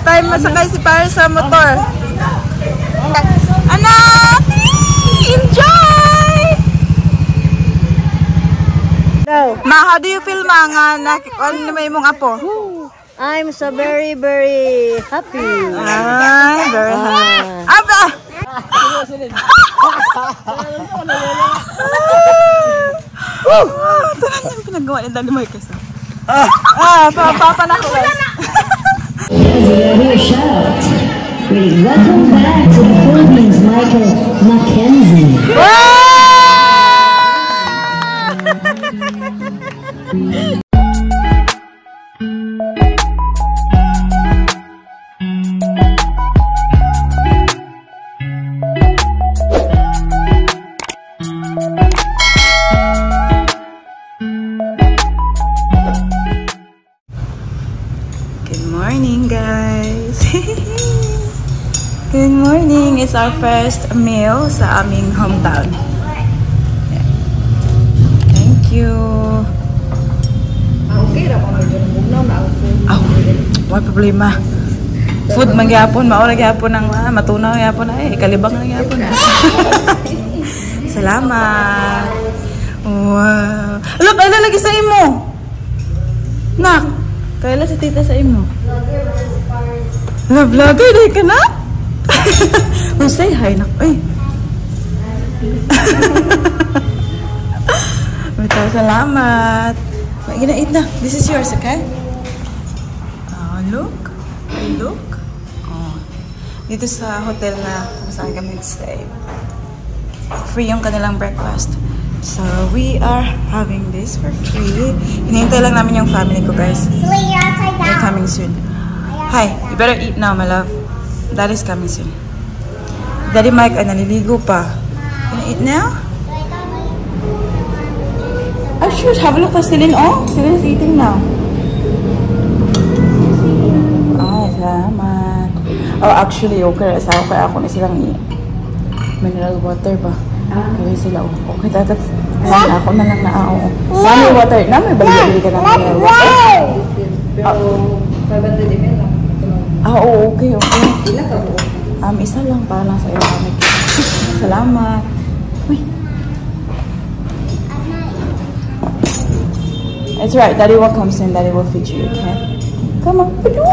First time masakay si Paris sa motor. Anak! Enjoy! Ma, how do you feel, ma, nga na, ano may imong apo? I'm so very, very happy. Ay, very happy. Aba! Ah, tanan yung pinagawa ni Daddy Mike kasi. Ah, papa na ko, guys. As we hear shout, really welcome back to the Philippines, Michael Mackenzie. Wow! Good morning, guys. Good morning. It's our first meal sa aming hometown. Yeah. Thank you. Okay ra pa medyo bugnaw na ang food. Aw, wala problema. Food man gyapon, mao ra gyapon ang matunaw gyapon ay kalibang na gyapon. Salamat. Wow. Look, ay lagi sa imo. Nak, kaila si tita sa imo. Love vlogger dai ka na? Oh, say hi nak. Ay. Bitaw, salamat. Gina eat na. This is yours, okay? Oh, look. Look. Oh. Dito sa hotel na kung saan kami nag-stay. Free yung kanilang breakfast. So, we are having this for free. Hinihintay lang namin yung family ko, guys. Celine, you're upside They're down. coming soon. Hi, you better eat now, my love. Daddy's coming soon. Daddy Mike ay naliligo pa. Gonna eat now? Oh, shoot. Have a look at Celine. Oh, Celine's eating now. Ay, salamat. Oh, actually, okay. Asawa ko ako na silang mineral water ba? Kaya sila, oh. Okay, that's fine. Ako na lang na, oo. Nami water. Nami, bali-bali ka ng mineral water. Pero 500 ml lang. Ah, oo, okay. Pila ka buok? Isa lang para lang sa iyo. Salamat. Uy. It's right. Daddy will come soon. Daddy will feed you, okay? Come on.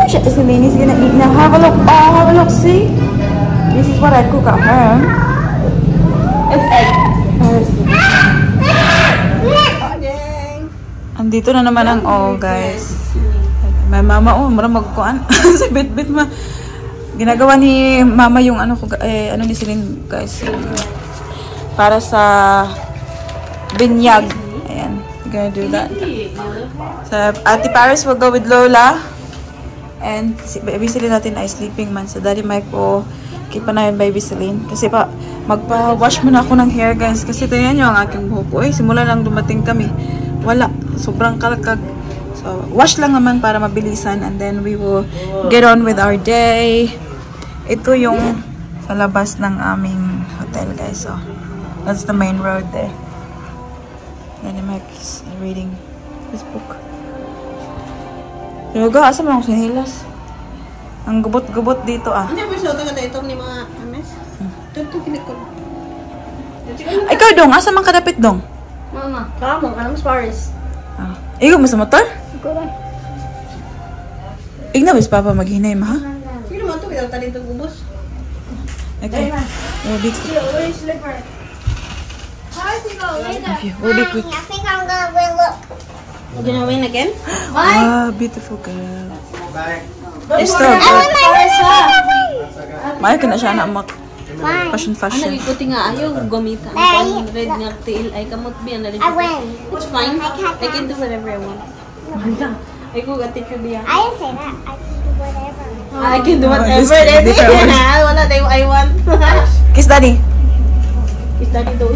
Celine is gonna eat now. Have a look. Oh, have a look. See? This is what I cook at home. It's egg. Andito na naman ang all, guys. My mama, oh, mura magkuan. Sa bit-bit ma. Ginagawa ni mama yung ano ko, eh, ano ni Celine, guys. Para sa binyag. Ayan. We're gonna do that. So, Ate Paris will go with Lola. And si baby Celine natin ay sleeping man. So, Daddy Mike ko, keep pa namin baby Celine. Kasi pa, magpa-wash muna ako ng hair, guys. Kasi tingnan nyo ang aking buhok. Uy, simula lang dumating kami. Wala. Sobrang kalkag. So, wash lang naman para mabilisan. And then, we will get on with our day. Ito yung sa labas ng aming hotel, guys. So, that's the main road there. Daddy Mike is reading his book. Yoga, asa man ako sinilas? Ang gubot-gubot dito, ah. Hindi ba siya ito ito ni mga ames? Ito kinikol. Ikaw, dong. Asa man kadapit, dong? Mama, kamo ka naman Paris. Ah. Ikaw mo sa motor? Ikaw ba? Igna, bis papa maghinay, ma, ha? Sino man ito? Bilang talin itong ubos. Okay. We'll be quick. We'll be quick. I think I'm gonna win. Look. We're gonna win again? Wow, beautiful girl. It's so I good. win, I win, I win, I win. Maayo ka na siya na mak. Why? Fashion, Ano, fashion. ikuti nga ayaw gumita. Ay, Ang red nga tail ay kamot biyan na rin. I win. It's fine. I can't I can do whatever I want. Ay ko ati biya. I didn't say that. I can do whatever. I can do Oh, whatever. this is different words. Wala tayo I want. Kiss daddy. Is daddy do?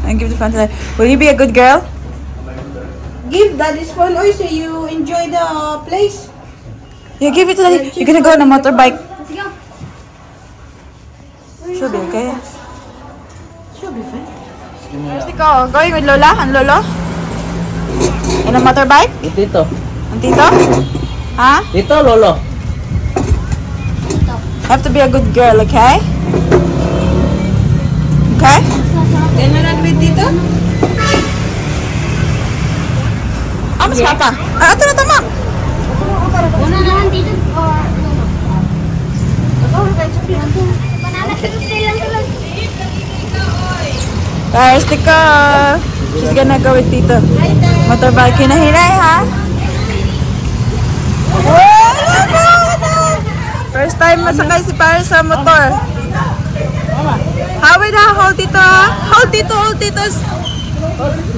And give the phone to daddy. Will you be a good girl? Give daddy's phone oy so you enjoy the place. Yeah, give it to daddy. You're gonna go on a motorbike. Let's go. She'll be okay. She'll be fine. Where's Nico? Going with Lola and Lolo? In a motorbike? Dito. Ang tito? Ha? Dito, Lolo. Have to be a good girl, okay? Okay? Can you run with Tito? Ah, mas papa. Ah, ato na tama. Una na lang dito or Banana lang lang. Paris, Tiko. She's gonna go with Tito. Motorbike. Hinahinay, ha? First time masakay si Paris sa motor. How na hold Tito, ha? Hold Tito, hold Tito's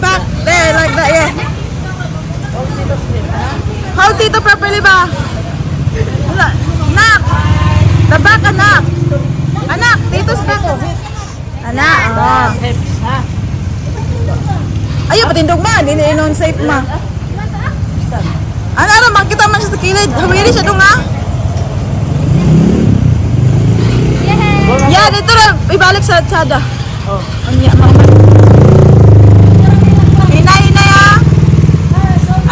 back. There, like that, yeah. Hold Tito properly ba? Wala. Nak! The back, anak! Anak! Tito's back. Anak, oh. Ayaw, patindog ma. Hindi na inon safe ma. Ano, ano, makita man siya sa kilid. Hawili siya dong, ha? Yeah, dito na. Ibalik sa tsada. Oh. Anya, ma. Hinay, hinay, ha?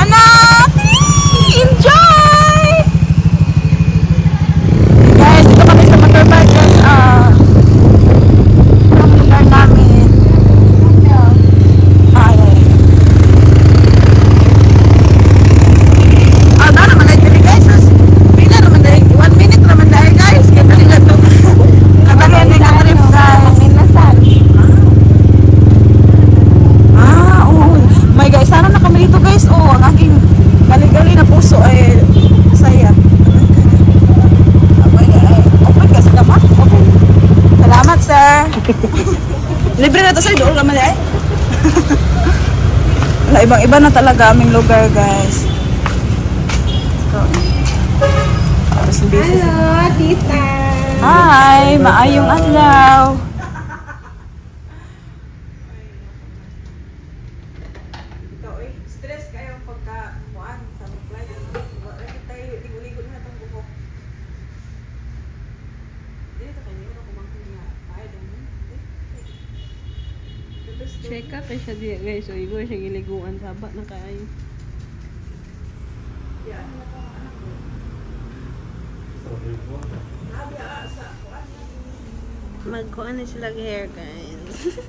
Anak! Enjoy! Guys, dito kami sa motorbike, guys. Ah, ang lugar namin. Ay, ay, ay. Ah, na naman dahil guys. Pila naman dahil. 1 minute naman dahil, guys. Kaya dali na to. Kadali na yung trip, guys. Ah, oo. My guys, sana na kami dito, guys. Oh, ang aking galigali na puso ay saya. Okay, ay, open ka sila ma? Open. Salamat, sir. Libre na to, sir. Doon ka mali ay. Wala, ibang-iba na talaga aming lugar, guys. Go. Tapos busy. Hello, Tita. Hi! Maayong adlaw! Stress kayo pagka kuan sa flight. Wala tayo ligo-ligo na itong buhok. Dito kayo ko kumangkin nga. Ay, dami. Check ka kay siya diya, guys. So, igo siya giliguan. Saba na kaayo. Magkuan na sila hair, guys.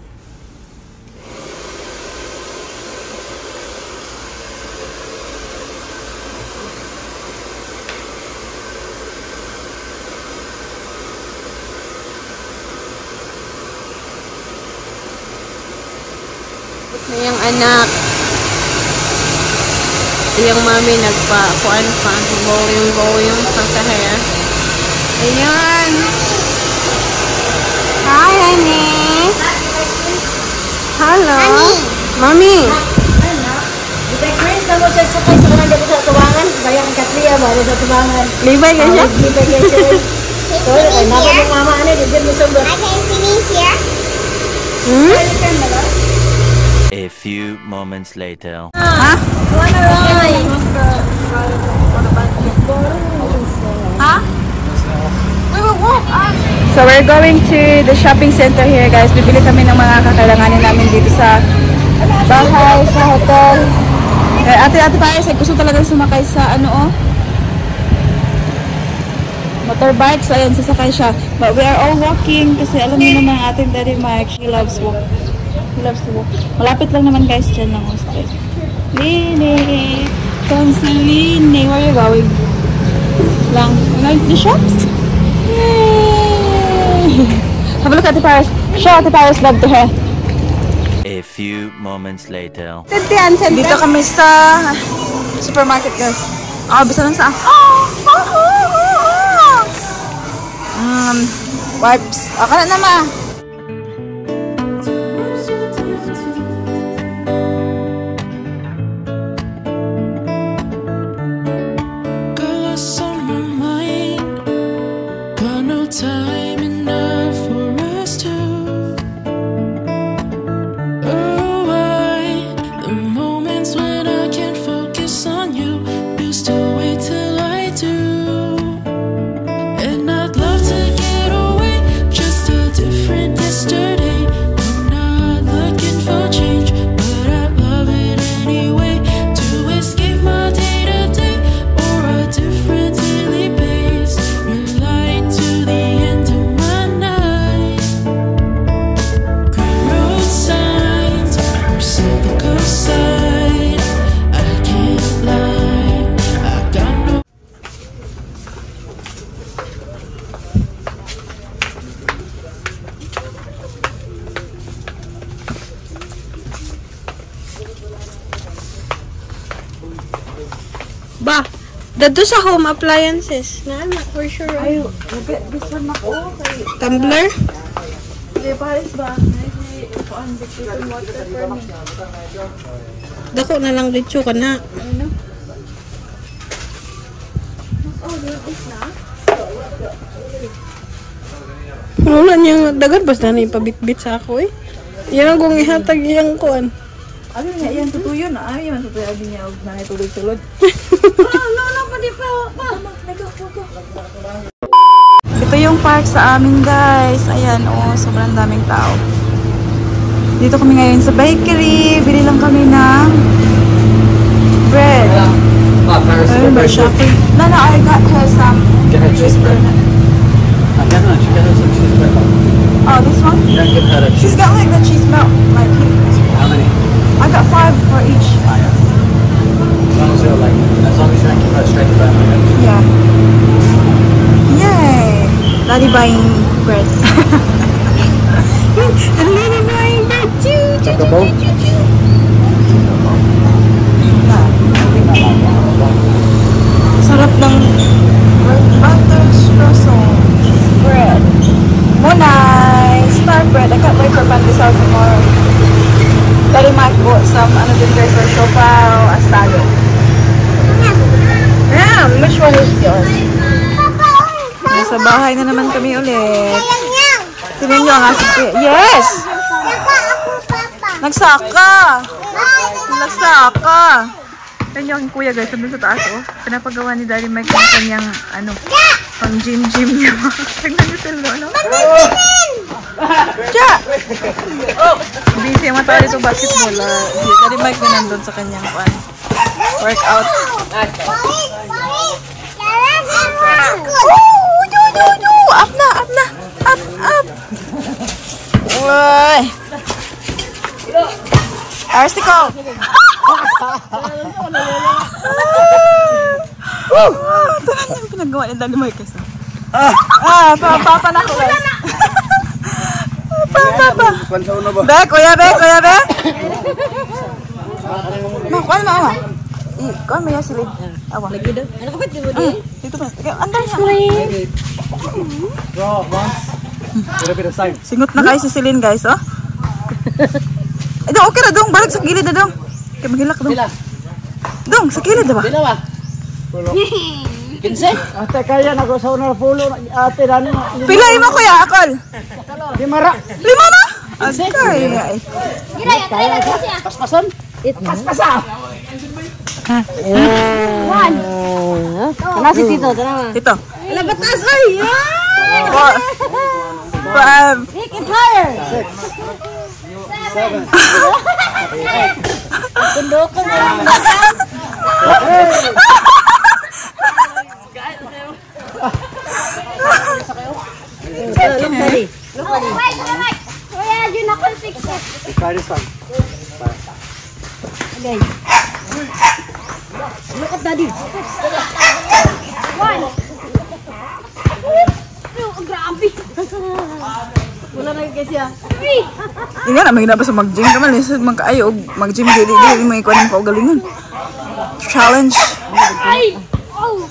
Na yung anak. Yung mami nagpa kuan pa, volume volume pa sa hair. Ayun. Hi, honey. Hello. Mommy. Chris, na mo sa sakay sa kanang dito sa tuwangan. Bayang katriya ba sa tuwangan. Libay ka siya? Libay ka siya. Sorry, ay mama mo mama ano, di mo sa I can see me here. Hmm? A few moments later. Ha? Ha? We will walk. So we're going to the shopping center here, guys. Bibili kami ng mga kakailanganin namin dito sa bahay, sa hotel. Eh, ate Paris, ay gusto talagang sumakay sa ano oh. Motorbike. So ayun, sasakay siya. But we are all walking kasi alam niyo naman ang ating Daddy Mike, he loves walk. He loves to walk. Malapit lang naman, guys, dyan lang hostel. Lini! Come si Lini. Where are you going? Lang. We're going to the shops? Yay! Have a look at Ate Paris. Show Ate Paris love to her. A few moments later. Dito kami sa supermarket, guys. Ah, bisa lang sa... Oh! Wipes. Okay na ma. Got lots on my mind, got no time enough for us to. Oh, why the moments when I can't focus on you, you still wait till I do. And I'd love to get away, just a different Ba, dado sa home appliances. Na, na, for sure. Ay, this one ako. Tumbler? Hindi, Paris ba? Kuan, dictation water for me. Dako na lang diretso ka na. Ano? Oh, is na? Wala niyang dagan basta na ipabitbit sa ako eh. Yan ang kung ihatag iyang kuan. Abi niya iyang tutuyo na. Abi man tutuyo abi niya og nanay tulod-tulod. No, pwede pa. Ito yung park sa amin, guys. Ayan, oh, sobrang daming tao. Dito kami ngayon sa bakery. Bili lang kami ng bread. Ah, Paris, Ayun ba, shopping? No, I got her some Get her cheese bread. donut. No, she got her some cheese bread. Oh, this one? Don't give her a She's cheese. got like the cheese melt. Like, How many? I got 5 for each. Ah, yeah. As long as you're like, as long as you don't give her straight to burn. Yeah. Yay! Daddy buying bread. And Lily buying bread too. Chocobo? Sarap ng butter streusel bread. Monay! Star bread. I can't wait for pandesal tomorrow. Daddy Mike bought some ano din guys for siopao asado. Yeah, which one is yours? Nasa bahay na naman kami ulit. Tingnan nyo ang aking. Yes! Nagsaka! Nagsaka! Yan yung kuya guys, nandun sa taas oh. Pinapagawa ni Daddy Mike yung kanyang ano, pang gym-gym niya. Tignan niyo sila, ano? Tsa! Oh! Busy ang mga tao dito basketball. Si Daddy Mike na nandun sa kanyang pan. Workout. Oh! Do, do, do! Up na! Up na! Up! Up! Uy! Arsico! Ito na yung pinagawa ni Daddy Mike. Ah, papa na ko guys. Papa, papa. Be, kuya, be, kuya, be. Ma, kuan ma, awa. Kuan mo yan sila. Awa. Lagi daw. Ano ka ba dito? Dito pa. Andar na. Draw once. Little bit of same. Singot na kayo si Celine guys, oh. Ay, dong, okay na dong. Balik sa gilid na dong. Kaya maghilak dong. Dong, sa gilid diba? Pila ba? 15? Ate kaya na ko sa unang pulo ate dani. Pila imo kuya, akol? Lima ra. Lima na? Okay. Ay. Paspasan? Paspasa. One. Tara si Tito, tara. Tito. Ala batas ay. 4, 5, Make it higher. 6, 7, 8. Kundok ka na. Look, Daddy. Look, Daddy. Wait, wait. Kuya, yun ako fix it. Try this one. Okay. Look at Daddy. 1, 2, grabe. Wala na kasi ah. 3. Yung nga na, may ginabas sa mag-gym ka man. Lisod man kaayo. Mag-gym, dili, dili, may ikuha ng kaugalingon. Challenge. Ay! Oh!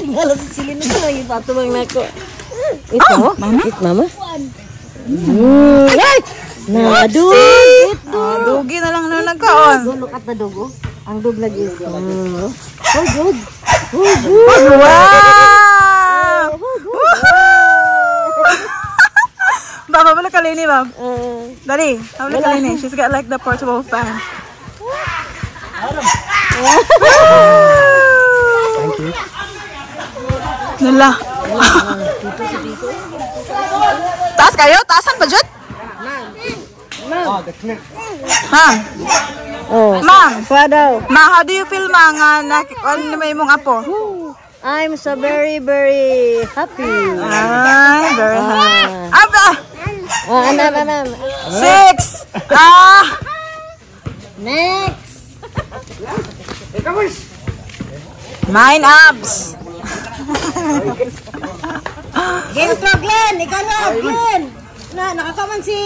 Tingala sa silin na lang ipatubang na ako. Ito? Mama? It, mama? Ay! Nadug! Ah, dugi na lang na nagkaon. Look at the dog, oh. Ang dog lagi. Oh, good. Oh, good. Wow! Woohoo! Baba, balik ka lini, Bab. Daddy, balik ka lini. She's got like the portable fan. Thank you. Nala. Taas kayo? Taasan pa, Jud? Oh, the clip. Ma'am. Oh. Ma'am. Kuha daw. Ma, how do you feel, ma, nga ano may imong apo? I'm so very, very happy. Ay, very happy. Aba! Ah, anam, anam. 6! Ah! Next! 9 abs! Intro, Glenn! Ikaw na, Glenn! Na, nakakaman si...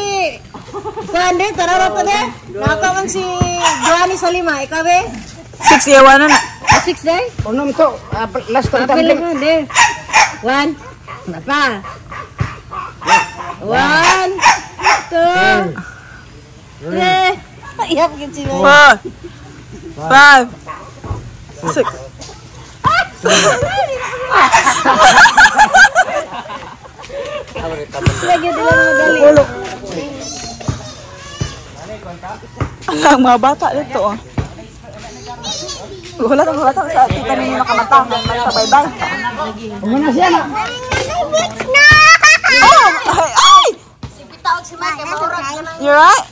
Kuan de, tara to de. Nakatawan si Joanny sa 5, ikaw be? 6 iya 1 na. 6 day? Unom to. Last to. Pili mo de. 1. Pa. 1 2 3. Iyap gid sila. 4 5 6. Sila gyud nila magali. Ang mga bata dito oh. Wala nang wala sa tita ninyo nakamata. Bye bye. Muna siya na. Oh! Ay! Ay! You right?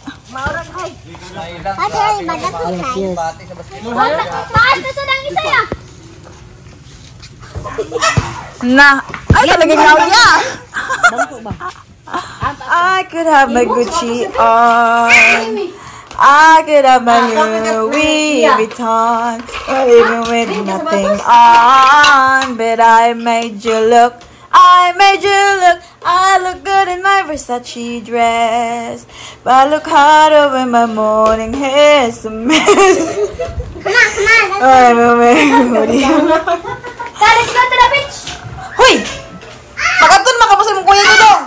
Taas na sa nang isa ya. Na. Ay, talagang nauya. I could have my Gucci on. I could have my Louis Vuitton, or even with nothing on. But I made you look. I made you look. I look good in my Versace dress, but I look harder when my morning hair's a mess. Come on, come on. I'm a hoodie. Let's go to the beach. Huy! Makatun makapasal mong kuya ko dong.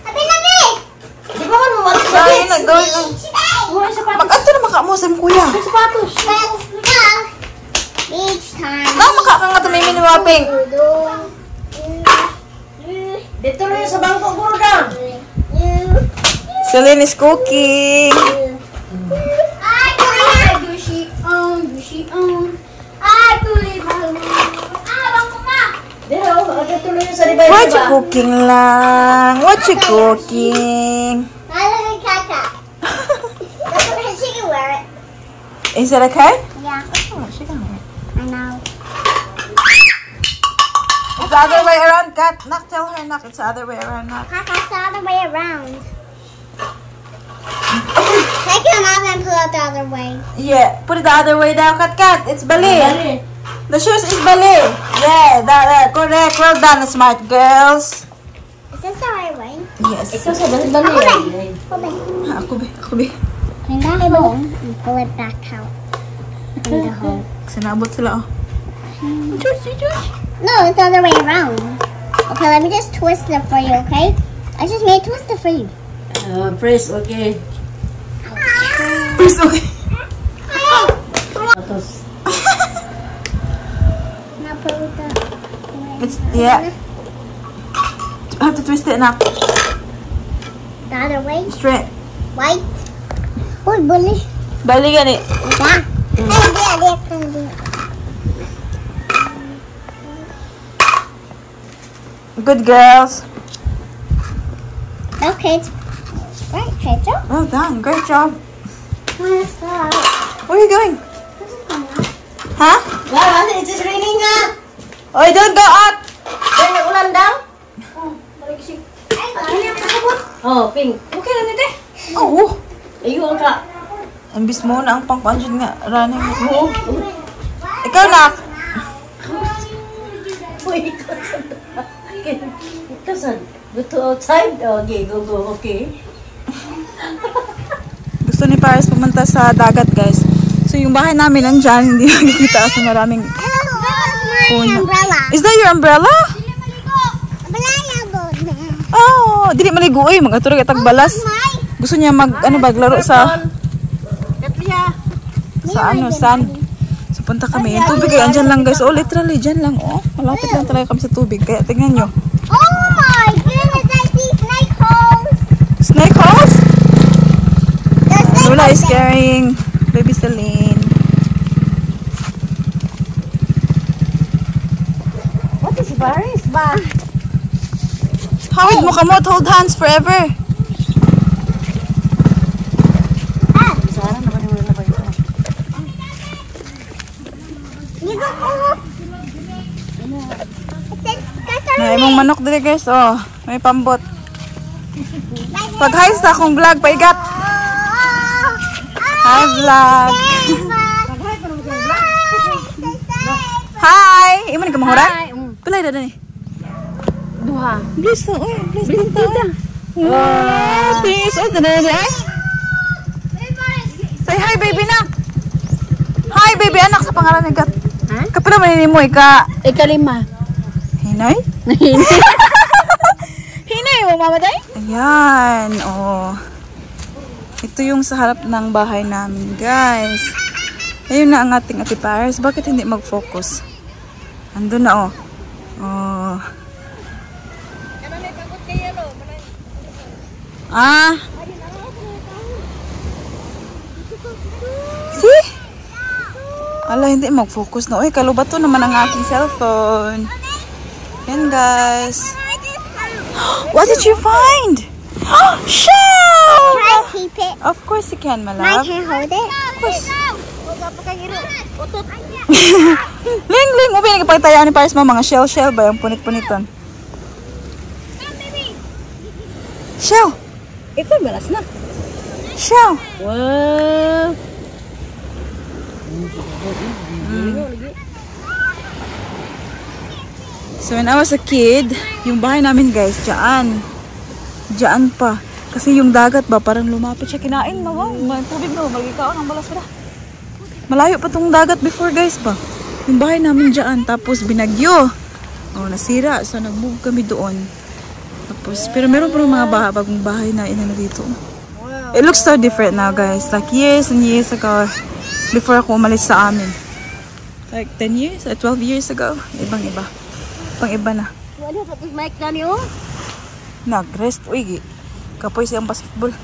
Abi na bi. Di ba man mo Ay, nagawin. Mag-adto na maka mo sa imong kuya. Sapatos. Let's go. Beach time. Na maka ka nga tumimi ni Waping. Dito lang sa bangko guro daw. Celine is cooking. I could Gucci on, Gucci on. I could live my Ah, bangko ma. Dito, tuloy sa diba. What you cooking lang? What you cooking? I look at Kaka. That's okay. She can wear it. Is that okay? Yeah. Oh, she can wear it. I know. It's the other way around, Kat. Nak, tell her, Nak. It's the other way around, Nak. Kaka, it's the other way around. Take him off and pull it the other way. Yeah, put it the other way down, Kat, Kat. It's bali. The shoes is bali. Yeah, that, correct. Well done, smart girls. Is this the right way? Yes. Ikaw sa bali bali. Hold it. Ako be, ako be. Clean that hole and pull it back out. In the hole. Sinabot sila, oh. George, George. No, it's the other way around. Okay, let me just twist it for you, okay? I just made twist it for you. Press, okay. Press, okay. Tapos, Now put it the It's, yeah. You have to twist it now. The other way. Straight. White. Uy, bully. Bali gani. Yeah. Ay, di, di, di. Good girls. Okay, it's right, Rachel. Well done. Great job. Where's that? Where are you going? Huh? Wow, it's just raining nga. Oy, don't go out. Kaya ulan daw? Oh, pink. Okay lang ito. Oh. Ayun ka. Imbis mo na ang pangkuan dyan nga running. Ikaw nak. Uy, ikaw sa Ikaw sa go to outside. Okay, go, go. Okay. Gusto ni Paris pumunta sa dagat, guys. So yung bahay namin nandyan, hindi nakikita sa maraming puno. Umbrella. Is that your umbrella? Oh, dili maligo oy, mag-aturog itag balas. Gusto niya mag ano ba laro sa ano, sand. So punta kami. Yung tubig ay andyan lang, guys. Oh, literally dyan lang. Oh, malapit lang talaga kami sa tubig. Kaya tingnan nyo. Oh my goodness, I see snake holes. Snake holes? There's snake Lola holes is carrying baby Celine. What is Paris ba? Hawid mo kamot, hold hands forever. Sana naman yung wala ba yun? You go, go. May imong manok dili, guys. Oh, may pambot. Pag-hi sa akong vlog, paigat. Hi, vlog. Hi! Imo ni kamahuran? Pilay na ni. Duha. Bliss na, oy. Bliss na tita. Wow, 3 years old na na ay. Say hi, baby na. Hi, baby anak sa pangalan ni Kat. Kapila man mo ika. Ikalima. Hinay? Hinay mo, Mama Day? Ayan, oh. Ito yung sa harap ng bahay namin, guys. Ayun na ang ating Ate Paris. Bakit hindi mag-focus? Andun na, oh. Oh. Ah. See? Ala, hindi mag-focus na. Uy, kalubato naman ang aking cellphone. Yan, guys. What did you find? Shell! Can I keep it? Of course you can, my I love. can hold it. Of course. Ling, Ling, ubi nagpagtayaan ni Paris mo mga shell shell ba yung punit-puniton? Shell. Ito, balas na. Shell. Wow. So when I was a kid, yung bahay namin guys, dyan. Dyan pa. Kasi yung dagat ba, parang lumapit siya. Kinain na, wow. May tubig na, magikaon ang balas pala. Malayo pa tong dagat before guys ba. Yung bahay namin dyan, tapos binagyo. Oh, nasira. So nag-move kami doon. Tapos, pero meron pa mga bagong bahay na inano dito. It looks so different now guys. Like years and years ago, before ako umalis sa amin. Like 10 years or 12 years ago. Ibang-iba. Pang-iba na. Wala pa mic na niyo. Nag-rest. Uy, kapoy siyang basketball.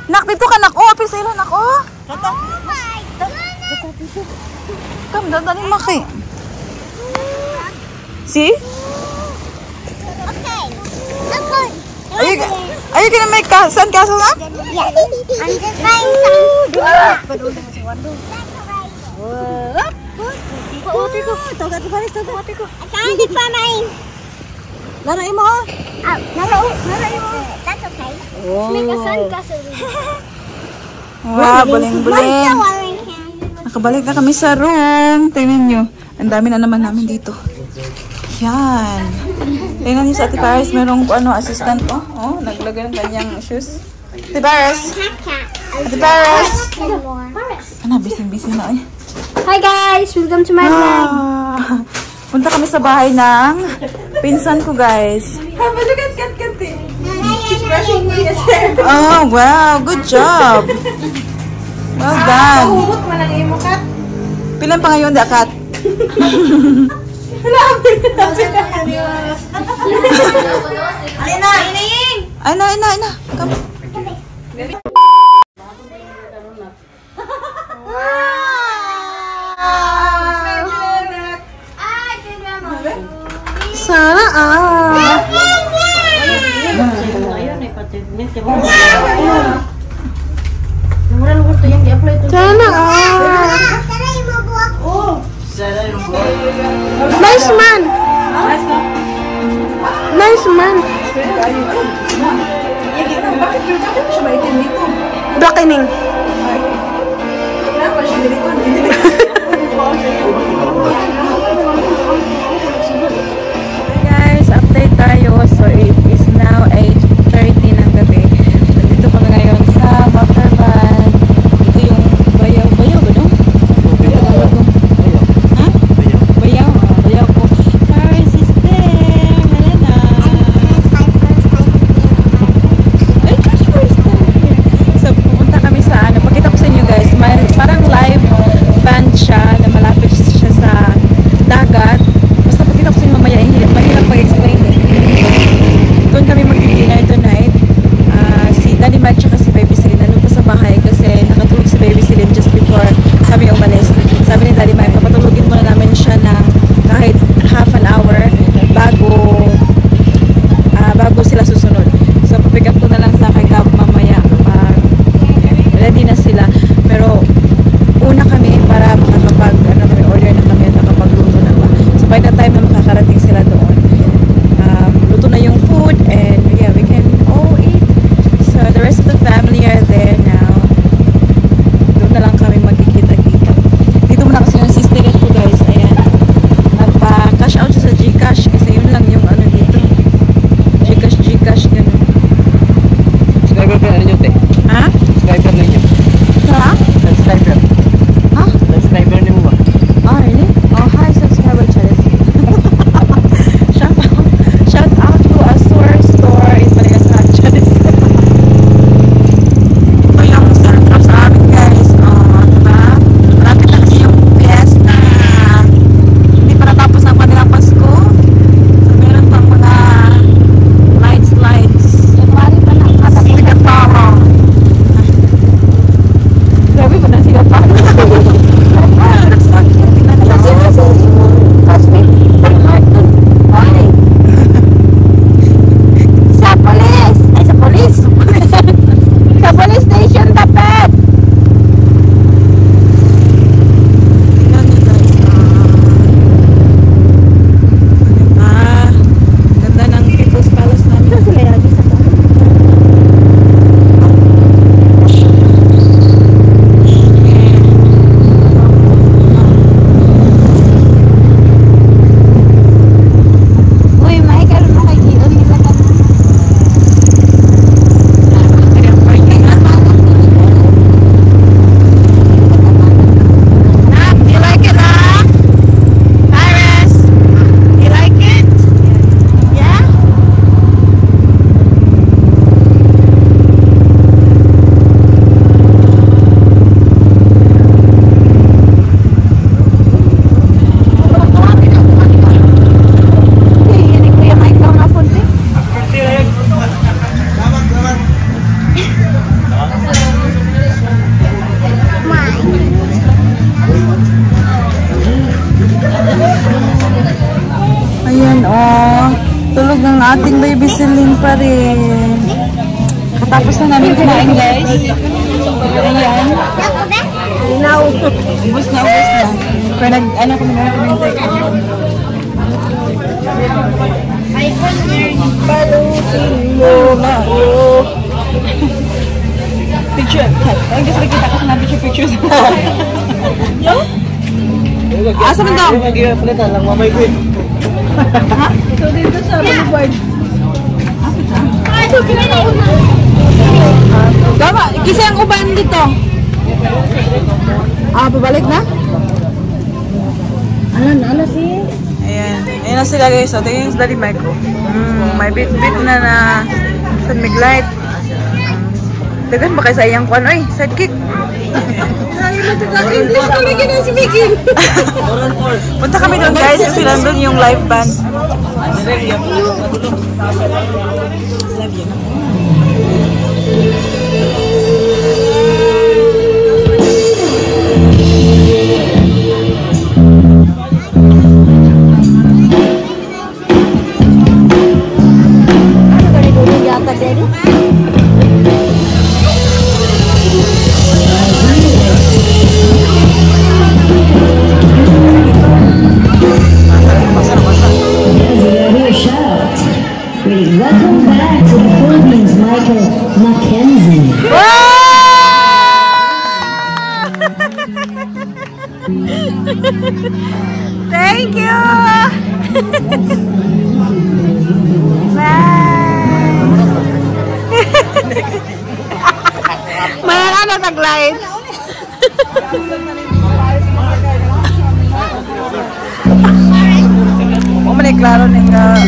Nak, dito ka nak. Oh, apil sa ila nak. Oh. Oh my goodness. Come, dadaling maki. See? Okay. Okay. Are you gonna make sandcastle na? Yeah. I'm just buying some. I found it for mine. Laro mo. Oh, naro. That's okay. Let's make a sandcastle. Wow, buling-buling. Nakabalik na kami sa room. Tingnan nyo. Ang dami na naman namin dito. Yan. Tingnan nyo sa Ate Paris. Merong ano, assistant. Oh, oh, naglagay ng kanyang shoes. Ate Paris. Ate Paris. Ano, busy-busy na eh. Hi guys! Welcome to my vlog. Ah, punta kami sa bahay ng pinsan ko, guys. Have a look at Kat Kat. She's brushing his hair. Oh, wow. Good job. Well done. Humot man ang imo, Kat. Pilan pa ngayon, da, Kat? Alina, inaying! Ay, na, na, na. Come. Sana ah. Sana ah. Nice man! Nice man! Bakit siya maitim dito? Blackening. Wala pa siya dito. Hi guys, update tayo. So it is now 8:30 ng gabi. Nandito kami ngayon sa motor van. Ito yung bayaw, bayaw ba no? Ha? Bayaw. Bayaw ko. Paris is there. Helena. Ay, gosh, first time here. So pupunta kami sa ano, Ating baby Celine pa rin. Katapos na namin kumain, guys. Ayan. Ubus na, ubus na. Pero nag, ano kami na kami take out. Balutin mo na ako. Picture. Ay, gusto kita kasi na picture pictures. Yo? Asa man daw? Palitan lang mamay ko eh. Ha? Ito dito sa boulevard. Tama, kisa ang uban dito. Ah, pabalik na? Ano si? Ayan. Ayan na sila guys. So, tingin sa Daddy Mike ko. May bit-bit na na San Miglite. Dagan ba kayo sa iyang kuan? Oy, sidekick. English ko lagi na si Mickey. Punta kami doon guys kasi nandun yung live band. Ano ganito yung yata, Daddy? Shout. Ready, welcome back to the Philippines, Michael Mackenzie. Thank you! Bye! Mayroon na tag-lights. O man klaro ni nga.